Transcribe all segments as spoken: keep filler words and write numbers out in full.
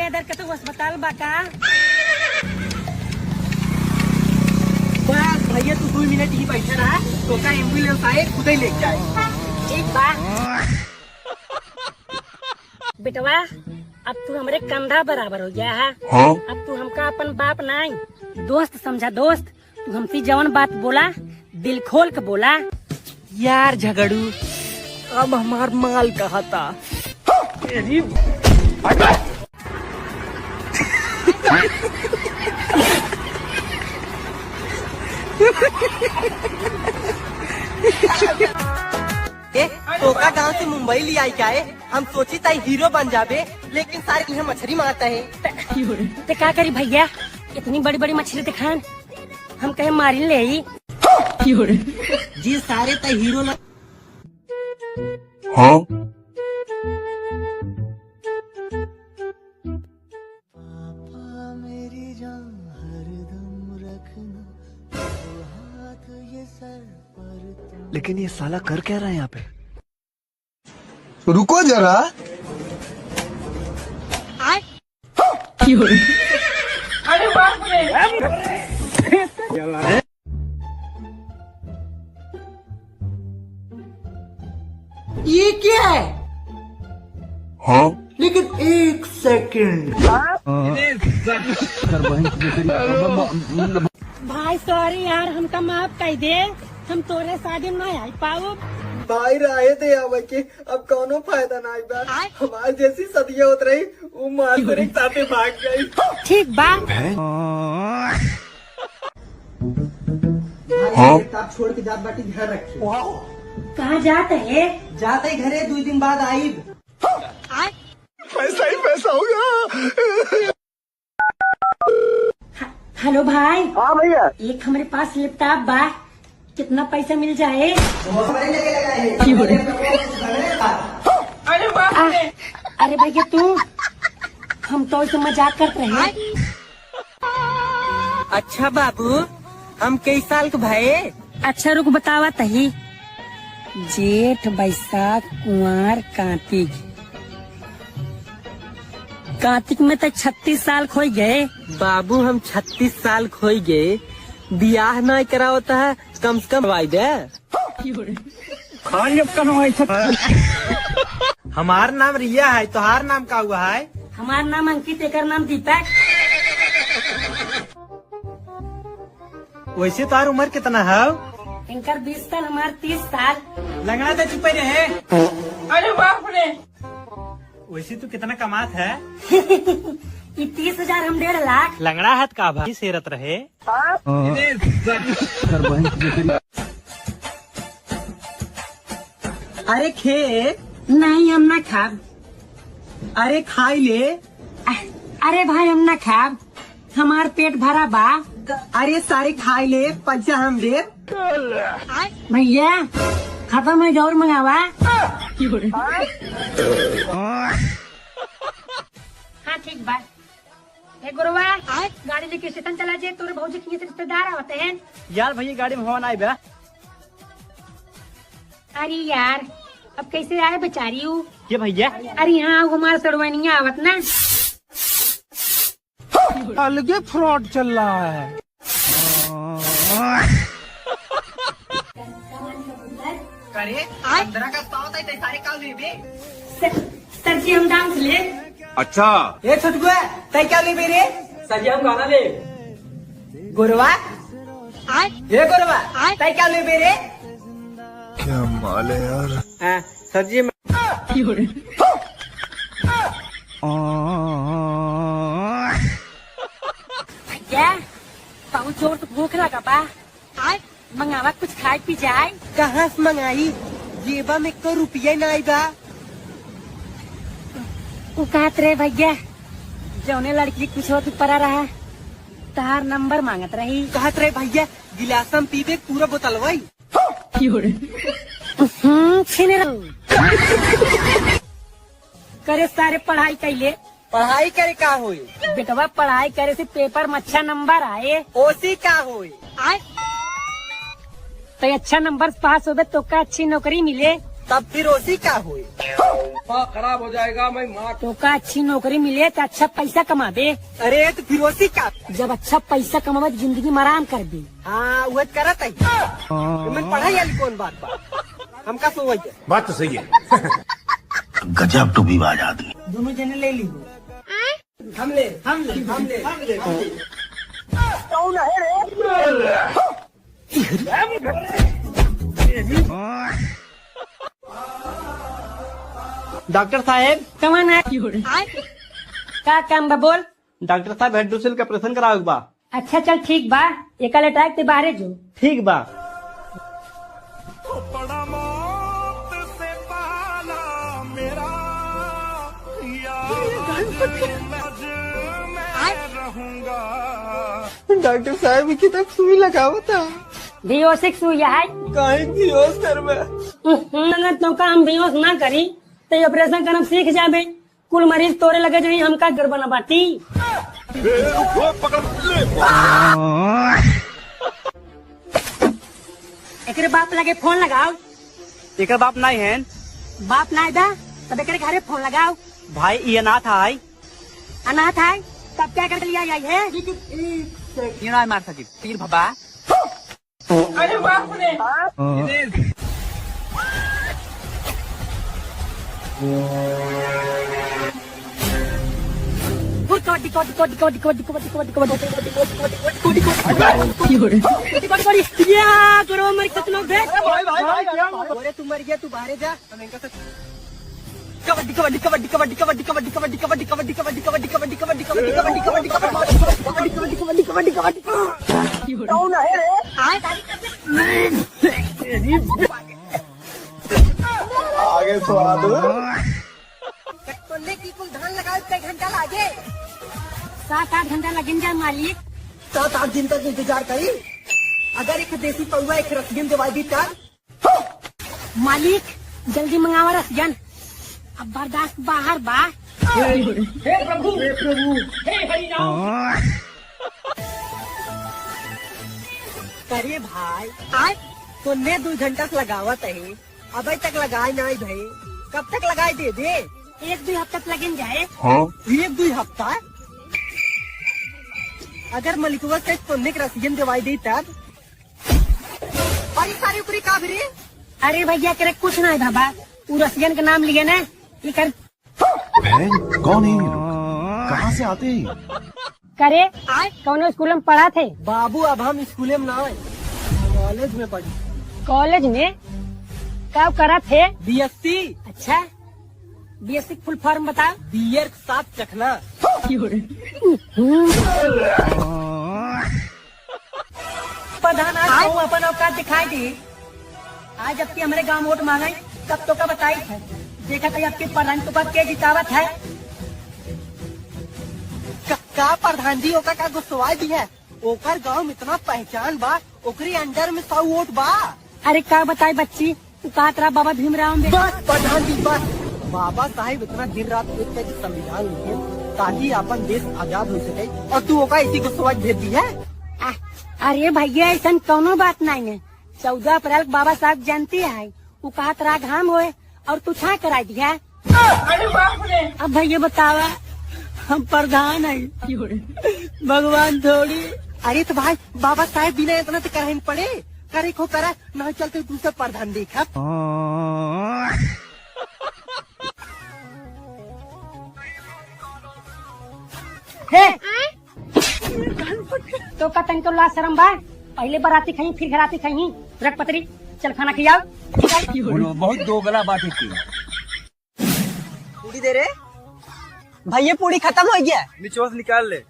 इधर के तो अस्पताल बा का? बस भैया, तू दो मिनट ही बैठे रहा, तोका एम्बुलेंस आए, खुदे लेके जाए। ठीक बा। बेटवा, अब तू हमरे कंधा बराबर हो गया है। हाँ? अब तू हमका अपन बाप नाई, दोस्त समझा, दोस्त। तू हमसे जवन बात बोला, दिल खोल के बोला। यार झगड़ू, अब हमार माल कहाँ था? ए, तोका गांव से मुंबई ले आई क्या है? हम सोची ताई हीरो बन जाबे, लेकिन सारे यहाँ मछली मारता है। ते का करी भैया, इतनी बड़ी बड़ी मछली दिखान, हम कहे मारी ले ही। जी सारे ताई हीरो लग। हाँ? लेकिन ये साला कर क्या रहा है यहाँ पे? रुको जरा। अरे बाप रे। ये क्या है? हाँ? लेकिन एक सेकंड। भाई सॉरी यार, हमका माफ कर दे, हम तोरे शादी में ना आई पाओ। भाई रहे दे आवे के, अब कौनो फायदा ना बा। आय? हमार जैसी सदिया होत रही, वो मास्टर एक साथे भाग गई। ठीक बा। भाई, हाँ? किताब छोड़ के जात बाटी, घर रखी। कहाँ जात है? जात है घरे, दो दिन बाद आईब। पैसा ही पैसा होगा। ह-, हेलो भाई। हाँ भैया। एक हमरे पास लैपटॉप बा, कितना पैसा मिल जाए? वो हमारे लगे लगा है। अरे बाप रे। अरे भैया तू, हम तो इसे मजाक करत रहे। अच्छा बाबू, हम कई साल के भए? अच्छा रुक बतावा तही। जेठ, बैसाख, कुआर, कातिक। कातिक में तो छत्तीस साल खोई गए। बाबू हम छत्तीस साल खोई गए, बियाह ना करावता है, कम से कम भाई दे। खाली अब कनो ऐसा। हमार नाम रिया है, तोहार नाम का हुआ है? हमार नाम अंकित, एकर नाम दीपक। वैसे तोहार उम्र कितना है? इनकर बीस साल, हमार तीस साल। लंगड़ा तो चुपे रहे। अरे बाप रे। वैसे तू कितना कमात है? ई तीस हजार, हम डेढ़ लाख। लंगड़ा है त का भाई सेरत रहे? अरे खे। नहीं, हम ना खाब। अरे खाई ले। अ-, अरे भाई, हम ना खाब, हमार पेट भरा बा। अरे सारे खाई ले, पैसा हम देब। भैया, खत्म है, और मंगावा। हाँ, ठीक बा। ए गुरुआ, गाड़ी लेके स्टेशन चला जे, तोरे भौजी के यहाँ से रिश्तेदार आवत हैं। यार भैया, गाड़ी में हवा ना आइबा। अरे यार, अब कैसे आए बेचारी ऊ? के भैया? अरे हाँ, वो हमार सड़वनिया आवत ना। अलगे फ्रॉड चल रहा है। करे, पंद्रह का पावत है, तै सारे का लेबे? सर, सर जी, हम डांस ले। अच्छा। ए छोटुआ, तै क्या लेबे रे? सर जी, हम गाना ले। गोरवा? आय? ए गोरवा, आय? तै क्या लेबे रे? क्या माल है यार? हाँ, सर जी, मैं भैया, बहुत जोर से भूख लगा बा। आय, मंगावा कुछ खाए पी जाए। कहाँ से मंगाई? जेबा में एको रुपया नाई बा। उ कहत रहे भैया, जौने लड़की कुछ होत परा रहा, तार नंबर मांगत रही। कहत रहे भैया, गिलास में पीबे पूरा बोतलवा ही। हम्म, छीने रहो। करे सारे पढ़ाई कैले। पढ़ाई करे का होई? बेटवा, पढ़ाई करे से पेपर में अच्छा नंबर आए। ओसी का होई? आए? तो अच्छा नंबर से पास होबे तो का अच्छी नौकरी मिले। तब फिर ओसी का होई? दिमाग खराब हो जाएगा, मैं मार। तोका अच्छी नौकरी मिले तो अच्छा पैसा कमाबे। अरे तो फिर ओसी का? जब अच्छा पैसा कमाबे तो जिंदगी में आराम करबे। हाँ, उहे तो करत है। तुमन पढ़ाई वाली कौन बात बा? हमका सोवई दे। बात तो सही है। गजब टोपीबाज आदमी। दोनों जने ले ली। हम ले, हम ले, हम ले, हम ले, हम ले। कौन है रे? डॉक्टर साहेब। कौन है? का काम बा बोल? डॉक्टर साहेब, हेड डोसिल का ऑपरेशन करावे के बा। अच्छा चल ठीक बा, एका लेटाए के ते बाहरे जो। ठीक बा। डॉक्टर साहब, ई कितना सुई लगावता। बेहोशी के सुई है। काहे बेहोश करबे? हम्म, अगर तोका हम बेहोश ना करी, तो ये ऑपरेशन करम सीख जाबे। कुल मरीज तोरे लगे जाई, हमका गड़बड़ ना बाटी। एकरे बाप लगे फोन लगाओ। एकर बाप नाई है। बाप नाई बा, तब एकरे घरे फोन लगाओ। भाई, ई अनाथ है। अनाथ है, तब क्या करके लिया आई है? ये ना मार सकी, तीर भबा। अरे बाप रे। कबड्डी, कबड्डी, कबड्डी। कबड्डी, कबड्डी। या, गुरु मर कितना बे? भाई, भाई, भाई, क्या हुआ? अरे तू मर गया, तू बाहर जा। हम इनका साथ कबड्डी, कबड्डी, कबड्डी। कौन है रे? आगे स्वाद। तोन्ने की कुल धान लगावे पे घंटा लागे। सात आठ घंटा लगिन जाए मालिक। सात आठ दिन तक इंतजार करी। अगर एक देसी पौवा एक रसगुन दवाई दी तब। मालिक, जल्दी मंगावा रसगुन, अब बर्दाश्त बाहर बा। हे प्रभु, हे प्रभु, हे हरि राम। अरे भाई, आय, तोन्ने दो घंटा से लगावत है, अबे तक लगाए नाई भाई, कब तक लगाए दे दे? एक दो हफ्ता तक लगिन जाए। हाँ? एक दो हफ्ता? अगर मलिकवा से तोन्ने के रसगुन दवाई दी तब? अरे सारी ऊपरी का भी रे? अरे भैया, करे कुछ ना है बाबा, उ रसियन के नाम लिए ना, ये कर। हैं? कौन है ये लोग? कहाँ से आते हैं? करे, कौनो स्कूल में पढ़ा थे? बाबू, अब हम स्कूल में ना आए, कॉलेज में पढ़ी। कॉलेज में? का करत है? बीएससी। अच्छा, बीएससी के फुल फॉर्म बता। बियर के साथ चखना। प्रधान, आज आय? कहूँ अपन औकात दिखाई दी। आज जबकि हमरे गाँव वोट मांगे, तब तोका बताई है। देखा था आपके प्रधान तोका के जितावत है। का, का प्रधान जी, ओका का गुस्सवाई दी है? ओकर गाँव में इतना पहचान बा, ओकरे अंडर में सौ वोट बा। अरे का बताई बच्ची, तू कहत रहा बाबा भीमराव अम्बेडकर। बस प्रधान जी, बस। बाबा साहेब इतना दिन रात एक करके संविधान लिखे ताकि अपन देश आजाद हो सके, और तू ओका इसी को सोच भेज दी है। आ, अरे भैया, ऐसन कौनो बात नहीं है। चौदह अप्रैल के बाबा साहेब जयंती है, उ कहत रहा घाम होए और तू छाँह कराई दिया। अरे बाप रे। अब भैया बतावा, हम प्रधान है, भगवान थोड़ी। अरे तो भाई, बाबा साहेब बिना इतना तो करहिन पड़े, करे को करा, ना चलते दूसरा प्रधान देखा। हे, तोका तनिको लाज शरम बा? पहिले बराती खाई, फिर घराती खाई। रख पतरी, चल खाना खियाओ। बोलो, बहुत दोगला बात है की। पूड़ी दे रे। भैया, पूड़ी खत्म हो गया। निचोड़ से निकाल ले।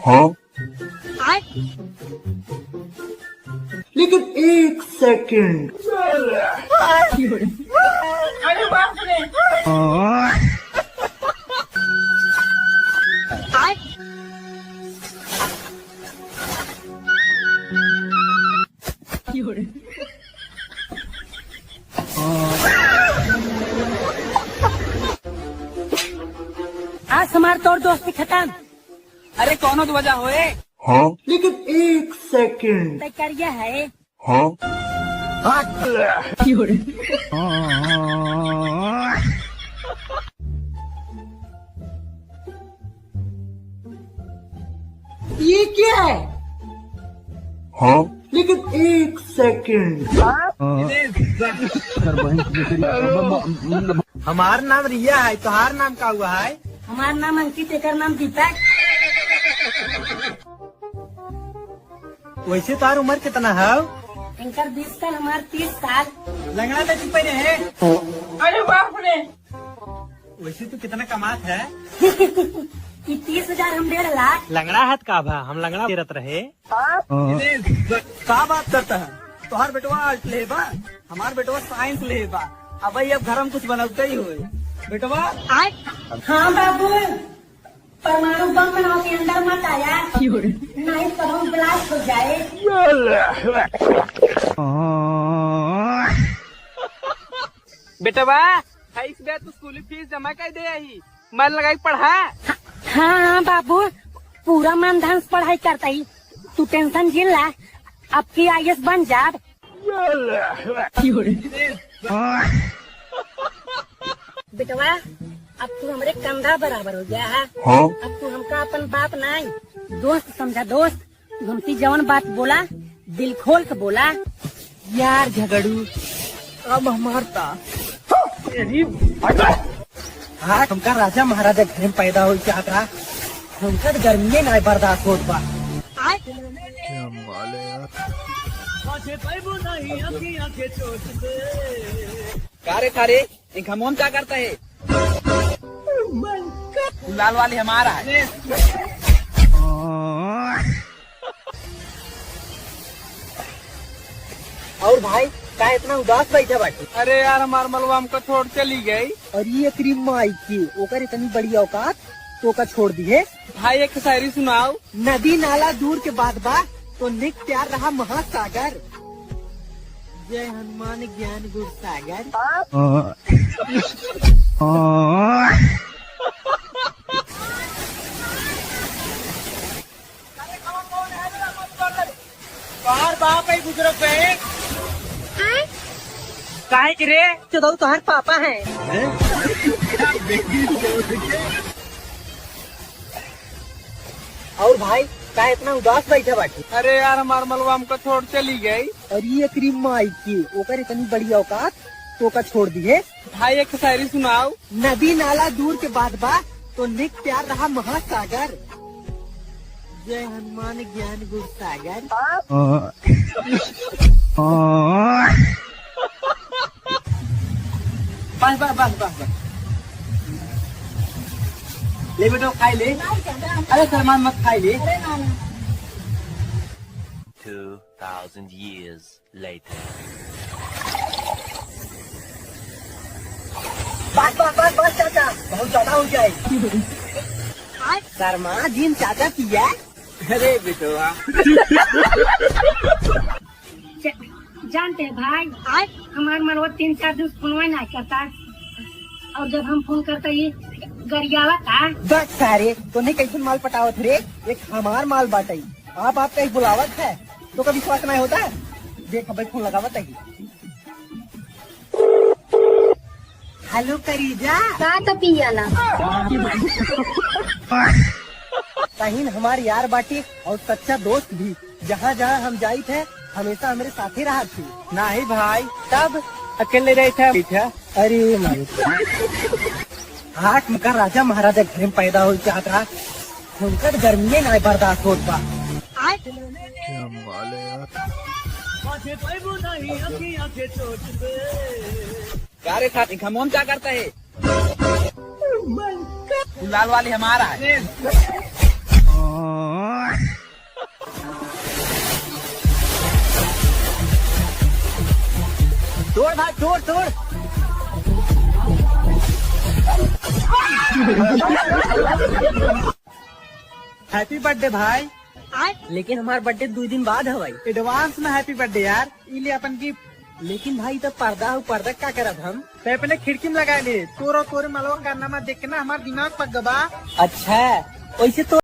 हाँ? लेकिन एक सेकंड। अरे बाप रे। आज हमार तोर दोस्ती खतम। अरे कौनो तो वजह होए। हाँ? लेकिन एक सेकंड। तय करिया है। हाँ? ये क्या है? हाँ? लेकिन एक सेकंड। हमार नाम रिया है, तोहार नाम का हुआ है? हमार नाम अंकित, एकर नाम दीपक। वैसे तोहार उम्र कितना है? इनकर बीस साल, हमार तीस साल। लंगड़ा तो चुप रहे। अरे बाप रे। वैसे तू कितना कमात है? कि तीस हजार, हम डेढ़ लाख। लंगड़ा हाथ का भा, हम लंगड़ा पेरत रहे। का बात करता है? तोहार बेटवा आर्ट ले बा, हमार बेटवा साइंस ले बा। अब भाई, अब घर में कुछ बनौते ही होए। बेटवा। हाँ बाबू, परमाणु बम बनाओ के अंदर मत आया, नहीं तो हम ब्लास्ट हो जाए। बेटवा, है इस बार तू स्कूल फीस जमा कर दे आई, मन लगाई पढ़ा। हाँ, हाँ बाबू, पूरा मन ध्यान से पढ़ाई करता ही, तू टेंशन जिन ला, अब की आईएएस बन जाब। बेटवा, अब तू हमरे कंधा बराबर हो गया है। हाँ? अब तू हमका अपन बाप नाई, दोस्त समझा, दोस्त। तू हमसे जवन बात बोला, दिल खोल के बोला। यार झगड़ू, अब हमार ता। हाँ, हमका राजा महाराजा घर में पैदा हो चाहत रहा, हमका तो गर्मी नाई बर्दाश्त होत बा। क्या माल है यार। का रे, का रे, इनका मोम क्या करता है? लाल वाली हमारा है। और भाई, का इतना उदास बैठा बाटी? अरे यार, हमार मलवा हमको छोड़ चली गई। और ये तेरी माई की, ओकर इतनी बड़ी औकात, तो का छोड़ दी है? भाई, एक शायरी सुनाओ। नदी नाला दूर के बात बा, तो निक प्यार रहा महासागर। जय हनुमान ज्ञान गुण सागर। बाहर बाप है बुजुर्ग बहन। काहे के रे? चुदऊ तोहर पापा है। और भाई, का इतना उदास बैठा बाटी? अरे यार, हमार मलवा हमको छोड़ चली गई। और ये तेरी माई की, ओकर इतनी बड़ी औकात, तो का छोड़ दी है? भाई, एक शायरी सुनाओ। नदी नाला दूर के बात बा, तो निक प्यार रहा महासागर। जय हनुमान ज्ञान गुण सागर। बस, बस, बस, बस, बस। ले बेटो, खाई ले। अरे शर्मा मत, खाई ले। Two thousand years later. बस, बस, बस, बस चाचा, बहुत ज्यादा हो जाए। शर्मा जिन चाचा पिया। अरे बेटवा। ज-, जानते हैं भाई, आज हमार मनवा तीन चार दिन फोनवा ना करता, और जब हम फोन करता, ये गरियावा था। बस सारे, तोने कैसन माल पटावत रे? एक हमार माल बाटई, आप, आप कहीं बुलावत है, तो कभी विश्वास नहीं होता। देख, भाई फोन लगावत है। हेलो करीजा। का त पियाला? तहिन हमार यार बाटी और सच्चा दोस्त भी। जहाँ जहाँ हम जाइत है, हमेशा हमरे साथे रहत ही। नाही भाई, तब अकेले रहत है। अरे माई। हाथ में का राजा महाराजा घर में पैदा हो चाहत रहा, हमका त गर्मी नाई बर्दाश्त होत बा। क्या माल है यार। का रे खाती खमोन क्या करता है? तू लाल वाली हमारा है। तोड़ भाई, तोड़, तोड़। Happy birthday भाई। लेकिन हमार birthday दो दिन बाद है भाई। Advance में happy birthday यार। ई ले अपन gift। लेकिन भाई, तब पर्दा हो, पर्दा का करब हम? ते अपने खिड़की में लगा ले। तोर और तोरे मलवा कारनामा देख के ना हमार दिमाग पक गबा। अच्छा, वैसे तो